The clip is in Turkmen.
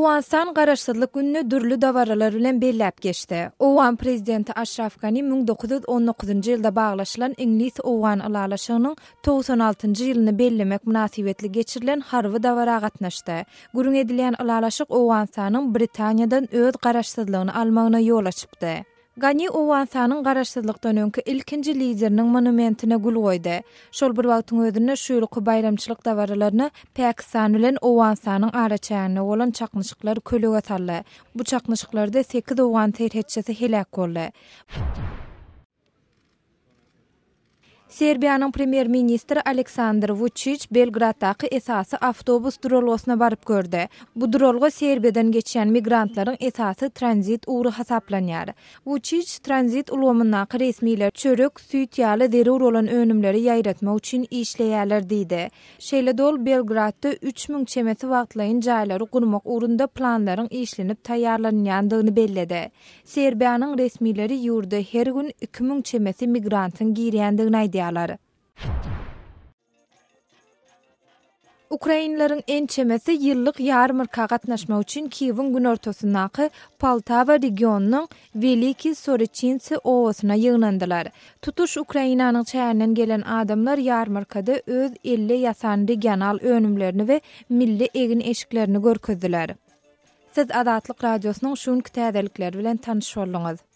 Owganystan Garaşsyzlyk gününi dürli dabaralar bilen belläp geçdi. Owgan prezidenti Aşraf Gani 1919-njy ýylda baglaşylan iňlis-owgan ylalaşygynyň 96-njy ýylyny bellemek mynasybetli geçirilen harby dabara gatnaşdy. Gürrüň edilýän ylalaşyk Owganystanyň Britaniýadan öz garaşsyzlygyny almagyna ýol açypdy. Gani Owganystanyň garaşsyzlykdan öňki ilkinji lideriniň monumentine gül goýdy. Şol bir wagtyň özünde şu ýylky baýramçylyk dabaralaryna Pakistan bilen Owganystanyň araçäginde bolan çaknyşyklar kölege saldy. Bu çaknyşyklarda sekiz owgan serhetçisi heläk boldy. Serbiýanyň premýer-ministri Aleksandr Wuçiç Belgraddaky esasy awtobus duralgasyna baryp gördi. Bu duralga Serbiýadan geçýän migrantlaryň esasy tranzit ugry hasaplanýar. Wuçiç tranzit ulgamyndaky resmiler çörek, süýt ýaly zerur bolan önümleri ýaýratmak üçin işleýärler diýdi. Şeýle-de ol Belgradda 3000 çemesi wagtlaýyn jaýlary gurmak ugrunda planlaryň işlenip taýýarlanylýandygyny belledi. Serbiýanyň resmileri ýurda her gün 2000 çemesi migrantyň girýändigini aýdýarlar. Ukrainleriň ençemesi ýyllyk ýarmarka gatnaşmak üçin Kiýewiň günortasyndaky Poltawa regionynyň Welikiý Soreçinsi obasyna ýygnandylar. Tutuş Ukrainanyň çäginden gelen adamlar ýarmarkada öz elde ýasan regional önümlerini we milli egin-eşiklerini görkezdiler. Siz Azatlyk Radiosynyň şu günki täzelikleri bilen tanyş bolduňyz.